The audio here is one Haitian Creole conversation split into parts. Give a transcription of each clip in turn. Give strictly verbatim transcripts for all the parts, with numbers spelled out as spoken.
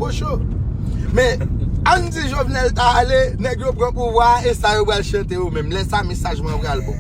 Kocho. Men, ann di Jovenel ta ale, nèg yo pran pouvwa a, e sa yo pral chante yo menm. Lè sa, mesaj mwen pral bon.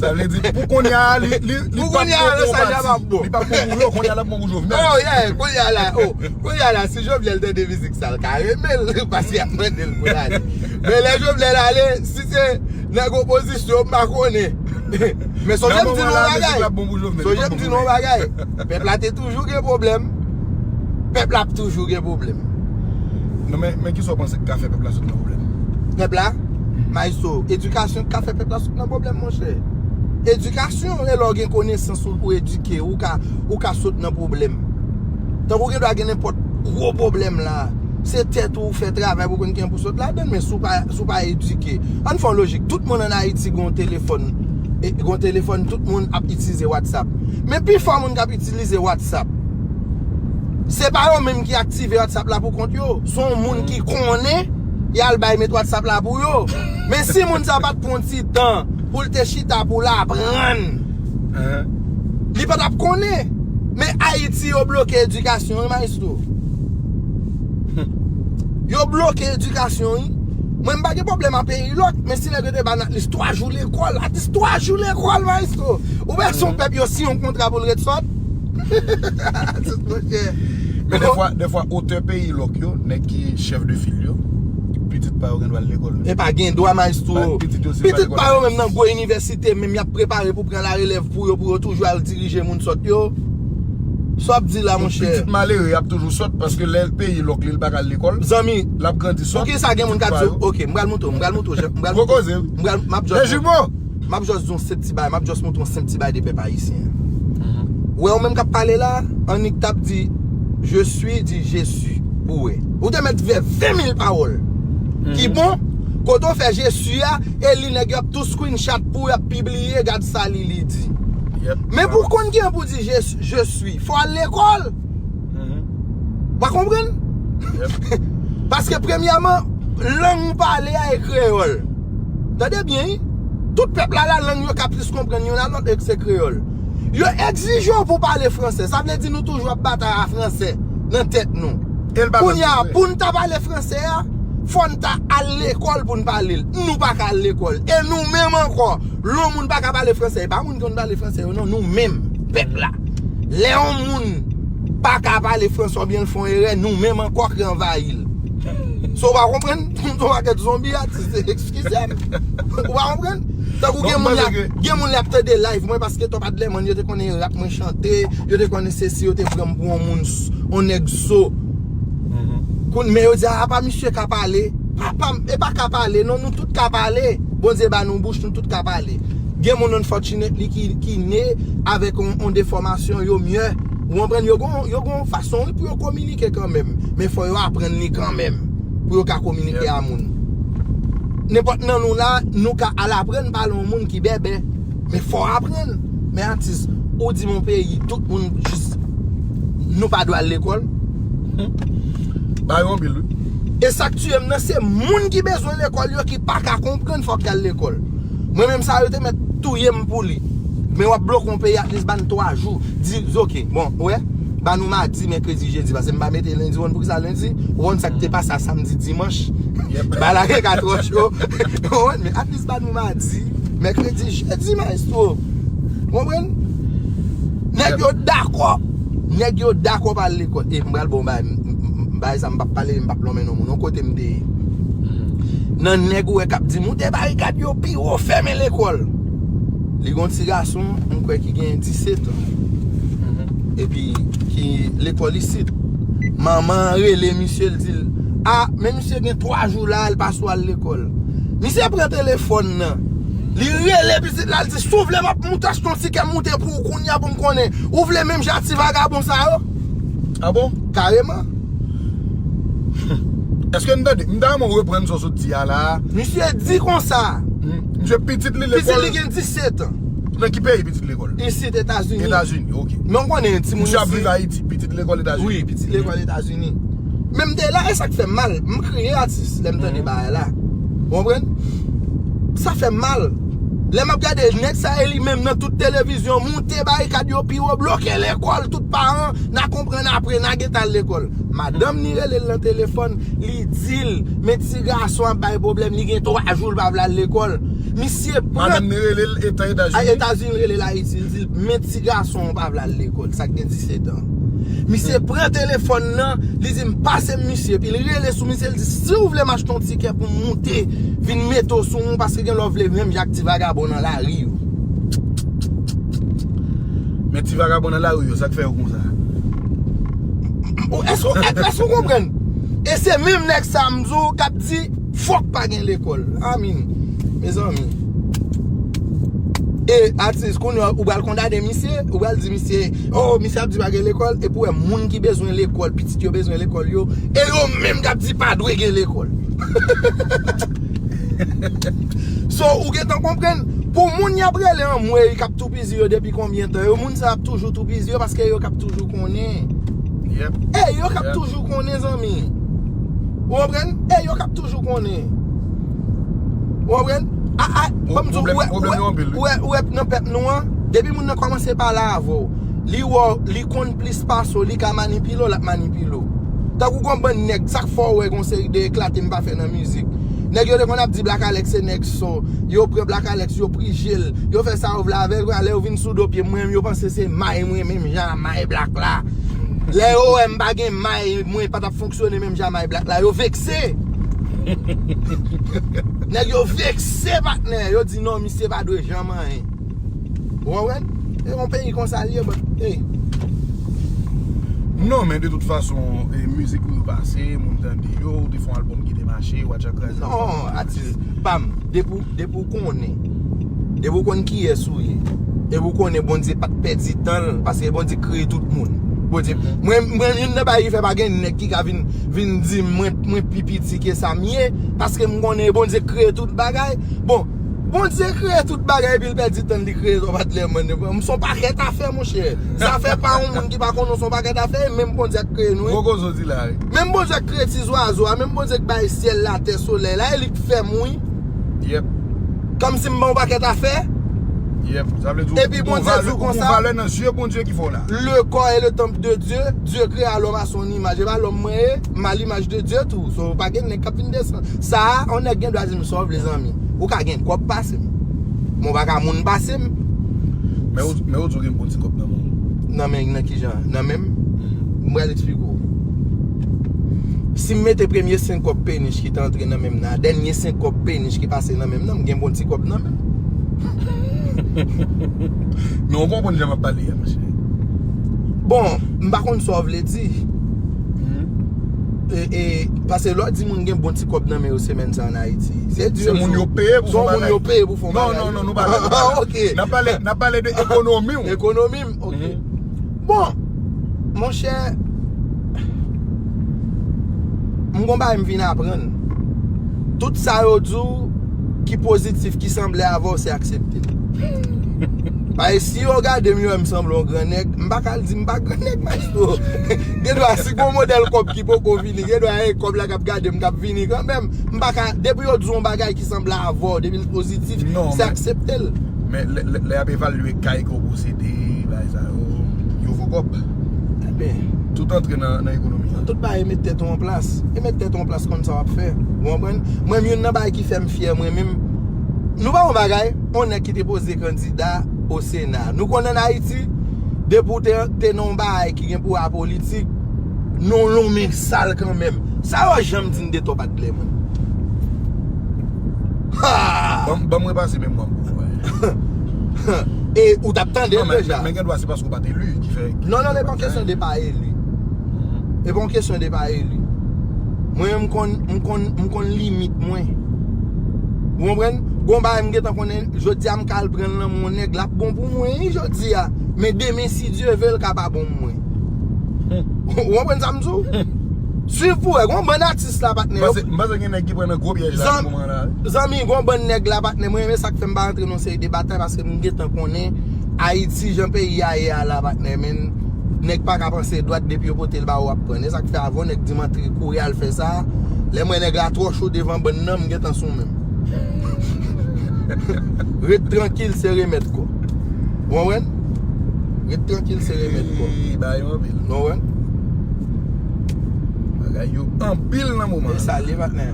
Sa vle di, pou kounye a, li, li, li Pou kounye a, mesaj la p ap bon. Li p ap bon pou yo, kounye a, l ap bon pou Jovenel. Oh, yeah, kounye a la, oh, kounye a la, si Jovenel tande mizik sa, l ka renmen l, paske y ap mande l pou l ale. Men lè Jovenel ale, si se nèg opozisyon, m pa konnen. Men sonje m di nou yon bagay. Sonje m di nou yon bagay. Pèp la te toujou gen pwoblèm. Pèp la ap toujou gen pwoblèm. Non, men, men ki sa w panse ki ka fè pèp la sot nan pwoblèm? Pèp la? Maestro, edikasyon ki ka fè pèp la sot nan pwoblèm, monchè. Edikasyon, e lè w gen konesans ou, ou edike, ou ka, ou ka sot nan pwoblèm. Tankou gen dwa gen nenpòt gwo pwoblèm la. Se tèt ou, ou fè travay pou konn kijan pou sot ladan l, men si w pa, si w pa edike. Ann fè yon lojik, tout moun ann Ayiti gen yon telefòn, e, gen yon telefòn, tout moun ap itilize WhatsApp. Men pifò moun k ap itilize WhatsApp, se pa yo menm ki aktive WhatsApp la pou kont yo. Se yon moun ki konnen, y al bay met WhatsApp la pou yo. Men si moun sa pa t pran ti tan pou l te chita, pou l aprann, li pa t ap konnen. Men Ayiti, yo bloke edikasyon, wi, maestro. Yo bloke edikasyon, wi. Mwen, m pa gen pwoblèm a peyi lòk, men si nèg yo te ba n atlis twa jou lekòl, atlis twa jou lekòl, maestro. Ou wè se yon pèp yo siyen yon kontra pou l ret sòt? Atis, monchè. Men defwa, defwa, otè peyi lòk yo, nèg ki chèf de fil yo, pitit pa yo gen dwa al lekòl. E pa gen dwa, maestro. Pitit yo se pa Pitit lekòl. Pa yo menm nan gwo inivèsite, menm y ap prepare pou pran larelèv pou yo, pou yo toujou al dirije moun sòt yo. Sa w ap di la, monchè? Pitit malere ap toujou sòt paske lè peyi lòk li, li pa ka al lekòl. Zanmi, L ap grandi sòt. Poukisa gen moun k ap di, ok, m pral montre w, m pral montre w, jan- m pral Gwo koze. M pral, m ap Lè just, jimo. M ap just di yon senp ti bagay, m ap just montre yon senp ti bagay de pèp ayisyen. Wè, ou menm k ap pale la, annik t ap di, je suis, di je suis. Ou wè. Ou te mèt fè ven mil pawòl. Ki bon, kote w fè je suis a, e li nèg yo ap tou screenshot pou yo ap pibliye, gad sa li, li di. Men pou konn kijan pou di je, je suis, fò al lekòl. W a konprann? Paske premyèman, lang ou pale a e kreyòl. Tande byen, wi. Tout pèp la, la lang yo ka plis konprann youn a lòt e se kreyòl. Yo egzije w pou w pale fransè. Sa vle di nou toujou ap batay a fransè nan tèt nou. Kounye a, pou n ta pale fransè a, fò n ta al lekòl pou n pale l. Nou pa ka al lekòl. E nou menm ankò, lè yon moun pa ka pale fransè, e pa moun ki konn pale fransè yo, non, nou menm, pèp la. Lè yon moun pa ka pale fransè oubyen l fè yon erè, nou menm ankò ki anvayi l. So, w pa konprann? Tout yon pakèt zonbi, atis, eskize m. Ou pa konprann? Tankou gen moun la, gen moun la ap tande live mwen paske Top Adlerman, yo te konnen rap mwen chante, yo te konnen sesi, yo te pran m pou yon moun, yon nèg so. Kounye a yo di, a, apa misye ka pale? Papa m, e pa ka pale, non, nou tout ka pale. Bondye ba nou bouch, nou tout ka pale. Gen moun, unfortunately, ki, ki ne avèk yon, yon defòmasyon, yo myè. Ou konprann? Yo gon, yo gon fason, wi, pou yo kominike kanmenm. Men fò yo aprann li kanmenm. Pou yo ka kominike a moun. Nenpòt nan nou la, nou ka al aprann pale yon moun ki bèbè. Men fò w aprann. Men atis, ou di mon peyi, tout moun jis, nou pa dwe al lekòl. Ba yo anpil, wi. E sa k tiye m nan, se moun ki bezwen lekòl yo ki pa ka konprann fòk y al lekòl. Mwen menm sa yo te mèt touye m pou li. Men w ap bloke yon peyi, at least ba n twa jou. Di, ok, bon, ou wè, ba nou madi, mèkredi, jedi, paske m pa mete lendi, ou konn poukisa lendi? Ou konn sa k te pase a samdi, dimanch? Bagay la gen ka twò cho. Ou konprann? Men at least ba nou madi, mèkredi, jedi, maestro. Ou konprann? Nèg yo dakò. Nèg yo dakò pa al lekòl. E m pral bon bagay, m, m, m, bagay sa m p ap pale, m p ap lonmen non moun. Yon kote m te ye. Nan nèg ou wè k ap di m, ou te barikad yo pi wo, fèmen lekòl. Li gon ti gason, m kwè ki gen disèt an. Epi ki lekòl isit. Manman an rele misye, l di l, a, men misye gen twa jou la, l pa sou al lekòl. Misye pran telefòn nan. Li rele pitit la, l di, si w vle m ap moute achte yon tikè moute pou ou kounye a pou m konnen. Ou vle menm jan a ti vagabon sa yo? A bon? Kareman. Èske n tande? M ta renmen w reprann sa w sot di a la. Misye di konsa. Misye pitit li lekòl. Pitit li gen disèt an. Nan ki peyi pitit lekòl? Isit Etazini. Etazini, ok. Men w konnen timoun isit. Misye ap viv Ayiti, pitit lekòl Etazini. Wi, pitit lekòl Etazini. Men m te la, e sa k fè m mal. M kriye atis, lè m tande bagay la. Ou konprann? Sa fè m mal. Lè m ap gade, nèg sa e li menm nan tout televizyon, moute barikad yo pi wo, bloke lekòl, tout paran, n a konprann apre, n a gentan al lekòl. Madanm ni rele l nan telefòn, li di l, men ti gason ap bay pwoblèm, li gen twa jou l pa vle al lekòl. Misye pran Madanm ni rele l etan Etazini. Etazini, l rele l Ayiti, li di l, men ti gason an pa vle al lekòl, sa k gen disèt an. Misye pran telefòn nan, li di m, "Pase m misye." Epi l rele sou misye, li di, "Si w vle m achte yon tikè pou m moute, vin mete w sou mwen, paske gen lè w vle menm jan ak ti vagabon nan lari yo." Men ti vagabon nan lari yo, sa k fè yo konsa? Ou, èske, èske w konprann? E se menm nèg sa m di w k ap di, "Fòk pa gen lekòl." Amin. Mezanmi. E atis, kounye a, ou pral kondane misye, ou pral di misye, "Oh, misye ap di pa gen lekòl," epi w wè moun ki bezwen lekòl, pitit yo bezwen lekòl yo, e yo menm k ap di pa dwe gen lekòl. So, ou gentan konprann, pou moun y ap rele anmwey k ap toupizi yo depi konbyen tan, yo moun sa ap toujou toupizi yo paske yo k ap toujou konnen. Yep. E yo k ap Yep. toujou konnen, zanmi. Ou konprann? E yo k ap toujou konnen. Ou konprann? A, a, Bon, ban m di w, pwoblèm, ou wè, pwoblèm ou wè, yo anpil, wi. ou wè, ou wè nan pèp nou an, depi moun nan kòmanse pale avè w, li wè, li konn plis pase w, li ka manipile w, l ap manipile w. Tankou gon bann nèg, sa k fè w wè gon seri de eklate m pa fè nan mizik. Nèg yo te konn ap di Black Alex se nèg so, yo pran Black Alex, yo prije l, yo fè sa yo vle avè l, lè yo vin sou do pye m, mwen, yo panse se may mwen menm jan a may Black la. Lè yo wè m pa gen may, mwen pa t ap fonksyone menm jan a may Black la, yo vekse. Nèg yo vekse, patnè, yo di non, misye pa dwe janm anyen. Ou konprann? E yon peyi konsa l ye, but, hey. Non, men de tout fason, e, mizik ou yo pase, moun tande yo, ou te fè yon albòm ki te mache, Watcha Kraze. Non, atis pa m, depi w, depi w konnen, depi w konn kiyès ou ye, epi w konnen Bondye pa t pèdi tan l, paske Bondye kreye tout moun. Bondye, Mhm. mwen, mwen, youn nan bagay ki fè pa gen nèg ki ka vin, vin di mwen, mwen pi piti ke sa m ye, paske m konnen Bondye kreye tout bagay. Bon, Bondye kreye tout bagay epi l pèdi tan li kreye zòbat lèmòn. M son pakèt afè, monchè. Zafè pa yon moun ki pa konnen son pakèt afè, e menm Bondye k kreye nou, wi. Gwo koze w di la, wi. Menm Bondye k kreye ti zwazo a, menm Bondye k bay syèl, latè, solèy la, e li k fè m, wi. Yep. Kòmsi m ban yon pakèt afè. Yep. Sa vle di Epi ou Bondye valè, di w ou konsa, valè nan zye Bondye ki fè w la. Le corps est le temple de Dieu, Dieu créa l'homme à son image. E pa lòm mwen ye, m a limaj de Dye tou. So, pa gen nèg k ap vin desann. Sa a, yon nèg gen dwa di m sa w vle, zanmi. Ou ka gen kòb pase m. Men w pa ka moun pase m. Men ou, men ou di w gen bon ti kòb nan men w. Nan men, nan ki jan? Nan men m? Mhm. M pral eksplike w. Si m mete premye senk kòb penich ki te antre nan men m nan, dènye senk kòb penich ki pase nan men m nan, m gen bon ti kòb nan men m. Men w konprann jan m ap pale a, monchè. Bon, m pa konn sa w vle di. Mhm. E, e, paske lè w di moun gen bon ti kòb nan men yo semèn sa ann Ayiti, se di Se yo moun di yo peye pou fè yon bagay. Moun yo peye pou fè yon Non, bagay. non, non, nou pa la, nou pa la. Ok. N ap pale, n ap pale de ekonomi w. Ekonomi m, ok. Mhm. Bon, monchè, m gon bagay m vin aprann. Tout sa yo di w ki pozitif, ki sanble avè w, se aksepte l. Paske si yo gade m, yo wè m sanble yon gran nèg, m pa ka al di m pa gran nèg, maestro. Gen dwa, si gon modèl kòb ki poko vini, gen dwa e kòb la k ap gade m k ap vini kanmenm. M pa ka, depi yo di w yon bagay ki sanble avè w, depi l pozitif, Non, se men aksepte l. Men lè, lè, lè y ap evalye kay ke w posede, bagay sa yo, yo vo kòb. Enben. Tout antre nan, nan ekonomi an. Tout bagay e met tèt ou an plas. E met tèt ou an plas, konn sa w ap fè. Ou konprann? Mwen menm, youn nan bagay ki fè m fyè mwen menm, nou pa wè yon bagay, yon nèg ki te poze kandida o Sena. Nou konnen ann Ayiti, depi w te, te nan yon bagay ki gen pou wè a politik, nou lon men sal kanmenm. Sa yo janm di n de tò pa t klè, mwen. Ha! Ban m, ban m repase memwa m pou w wè. E ou t ap tande Non, l men, deja. men gen dwa se paske w pa t eli ki fè, ki Non, non, fè e pa yon bagay. kesyon de pa eli. Mhm. E pa yon kesyon de pa eli. Mwen, m konn, m konn, m konn limit mwen. Ou konprann? Gon bagay m gentan konnen, jodi a m ka al pran l nan men yon nèg, l ap bon pou mwen, wi, jodi a. Men demen, si Dye ve, l ka pa bon pou mwen. Ou konprann sa m di w? Swiv pou wè, gon bann atis la, patnè. M panse, m panse gen nèg ki pran nan gwo pyèj la Zan- nan moman la. Zanmi, gon bann nèg la, patnè. Mwen, men sa k fè m pa rantre nan seri de batay, paske m gentan konnen Ayiti, jan peyi a ye a la, patnè, men nèg pa ka panse dwat, depi yo pote l ba ou, w ap pran. E sa k fè, avan nèg di m antre kouri al fè sa, lè m wè nèg la twò cho devan bann nan, m gentan sou men m. Ret trankil, se remèd kò. Ou konprann? Ret trankil, se remèd kò. Ee, bagay yo anpil. Ou konprann? Bagay yo anpil nan moman. E sa l ye, patnè.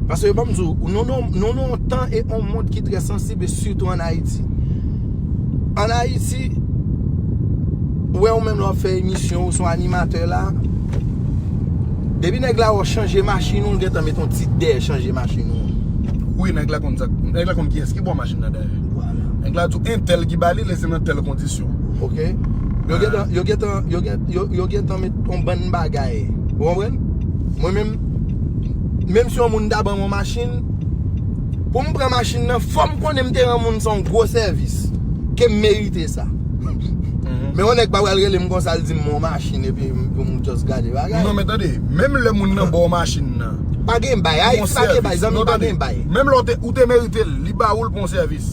Paske, ban m di w, nou, nou, nou nan yon tan e yon mond ki trè sansib, e sitou ann Ayiti. Ann Ayiti, ou wè, ou menm lè w ap fè emisyon, ou se yon animatè la, depi nèg la wè w chanje machin ou, l gentan met yon tit dèyè chanje machin ou. Wi, nèg la konn sa, nèg la konn kiyès ki ba w machin nan dèyè. Vwala. Nèg la di w entèl ki ba li, li se nan tèl kondisyon. Ok. Yo gentan, yo gentan, yo gen, yo, yo gentan met yon bann bagay. Ou konprann? Mwen menm, menm si yon moun ta ban mwen yon machin, pou m pran machin nan, fò m konnen m te rann moun sa yon gwo sèvis, ke m merite sa. Men yon nèg pa pral rele m konsa, l di m mwen yon machin, epi m, pou m just gade bagay. Non, men tande, menm lè moun nan ba w machin nan, pa gen bay, Ayiti pa gen bay, zanmi, pa gen bay. Menm lè w te, ou te merite l, li ba ou l pou yon sèvis.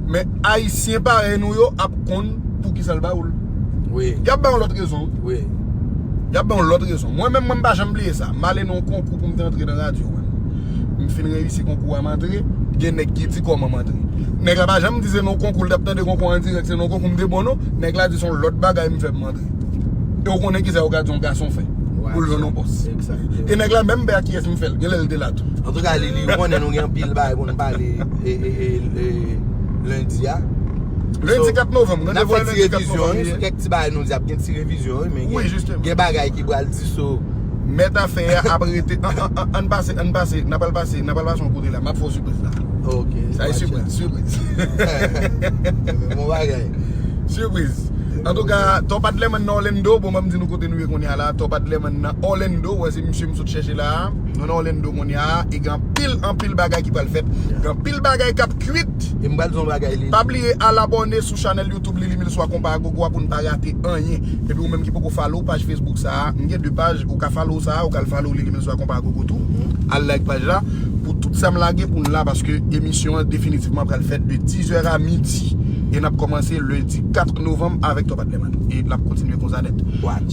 Men Ayisyen parèy nou yo ap konn poukisa l ba ou l. Wi. Y ap ba yon lòt rezon. Wi. Y ap ba yon lòt rezon. Mwen menm, mwen m pa janm bliye sa. M ale nan yon konkou pou m te antre nan radyo, mwen. M fin reyisi konkou a, m antre. Gen nèg ki di kòman m antre. Nèg la pa janm di se nan yon konkou, l t ap tande konkou an dirèk, se nan yon konkou m te bon non. Nèg la di se yon lòt bagay m fè pou m antre. E ou konnen kisa yo ka di yon gason fè pou l jwenn yon pòs. E nèg la menm pa kiyès m fè l, genlè l te la tou. Antouka, Lili, ou konnen nou gen anpil bagay pou n pale e, e, e, e, lendi a. Lendi kat novanm, n ap fè ti revizyon, wi, sou kèk ti bagay nou di ap gen ti revizyon, wi, men gen, gen bagay ki pral di, so. Mèt afè a ap rete, an, an, an, ann pase, ann pase, n ap al pase, n ap al pase yon kote la, m ap fè w sipriz la. Ok. Sa e sipriz, sipriz. Bon bagay. Sipriz. Antouka, Top Adlerman nan Orlando, bon, ban m di nou kote nou ye kounye a la. Top Adlerman nan Orlando, wè se misye m sot chèche la. Nou nan Orlando kounye a, e gen anpil, anpil bagay ki pral fèt. Gen anpil bagay k ap kwit. E m pral di yon bagay, Lili. Pa bliye al abòne sou chanèl YouTube Lili Milswa Konpa Agogo a pou n pa rate anyen. Epi ou menm ki poko follow paj Facebook sa a, m gen de paj, ou ka follow sa a, ou ka al follow Lili Milswa Konpa Agogo tou. Al like paj la. Pou tout sa m lage pou n la, paske emisyon an definitivman pral fèt de dix heures à midi. E n ap kòmanse lendi kat novanm avèk Top Adlerman. E l ap kontinye konsa nèt.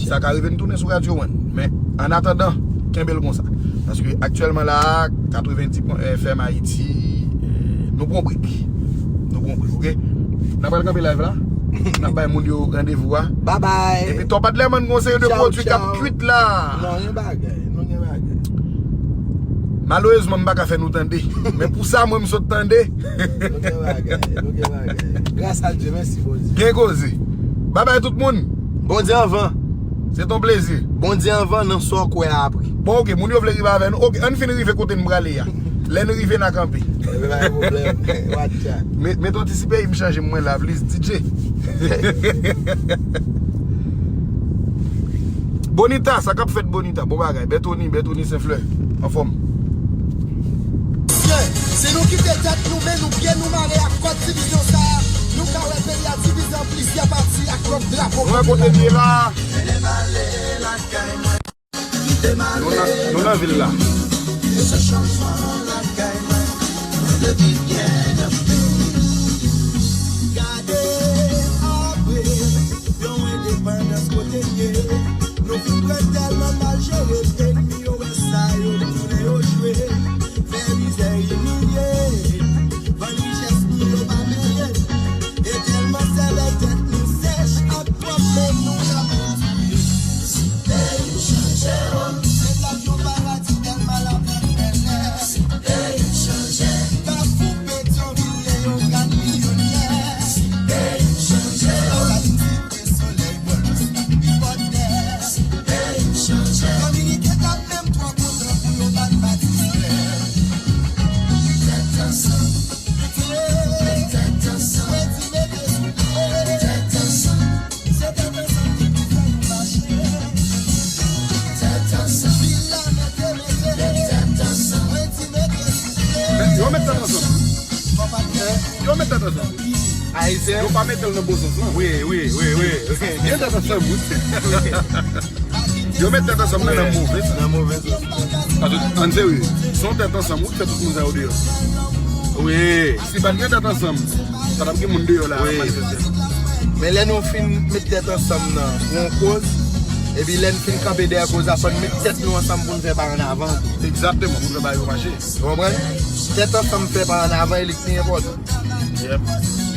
Sa ka rive n tounen sou Radyo One. Men, an atandan, kenbe l konsa. Paske aktyèlman la a, katrevenndis pwen en F M Ayiti, eh, nou pran break. Nou pran break, ok? N ap pral kanpe live la. N ap bay moun yo randevou a. Bye bye. Epi Top Adlerman gon seri de pwodui k ap kwit la. Non, gen bagay. Nou gen bagay. Malerezman, m pa ka fè nou tande. Men pou sa, mwen, m sot tande. Nou gen bagay, nou gen bagay. Gras a Dye, mèsi Bondye. Gen koze. Babay tout moun. Bondye anvan. Se ton plezi. Bondye anvan nan sa w kwè a apre. Bon, ok, moun yo vle rive avè nou. Ok, ann fin rive kote n prale a. Lè n rive, n a kanpe. Pa gen pwoblèm. Watcha. Met, met yon ti sipeyi m chanje mwen la, plis D J. Bonita, sa k ap fèt Bonita? Bon bagay. Bètoni, Bètoni Senflè, anfòm. Se nou kite tèt nou, men nou, pye nou mare ak kòd divizyon sa a. Nou ka wè peyi a divize an plizyè pati ak lòt drapo. Mwen kote m ye la. Nou nan, nou nan vil la. Gade, apre yon endepandans kote n ye, nou fin pran tèlman mal jere, enmi yo wè sa yo tounen yo jwe, fè mizè imilye, vann richès nou yo pa peye, e tèlman sèlè tèt nou sèch ak pwoblèm nou la pou touye. Peyi chanje o. Se tap yon paradi tèlman lapèn bèlè. Peyi chanje. Kafou Petyonvil, Leyogàn, Milyonè. Peyi chanje o. Latin Site, Solèy, Bòlous ak Pibòdè. Peyi chanje. Dominiken t ap menm twò kontan pou yo ba n Batistè. Tèt ansanm. Tèt ansanm. Mwen di mete sou pye. Tèt ansanm. Se tèt ansanm ki pou fè nou mache. Tèt ansanm. Vil la mete mete. Tèt ansanm. Mwen di mete sou pye. Men yo met tèt ansanm. Yo met tèt ansanm. Ayisyen. Yo pa mete l nan bon sans lan. Wi, wi, wi, wi. Gen tèt ansanm, wi. Yo met tèt ansanm nan, nan move sans. Nan move sans. Paske, ann serye, se yon tèt ansanm, wi, ki fè tout moun sa yo deyò. Wi. Si pa t gen tèt ansanm, pa t ap gen moun deyò la ap manifeste. Men lè nou fin met tèt ansanm nan pou yon koz, Epi lè n fin kanpe dèyè koze a, fò n met tèt nou ansanm pou n fè pa an avan tou. Egzakteman, pou n fè bagay yo mache. Ou konprann? Tèt ansanm fè pa an avan, e li k pi enpòtan. Yep.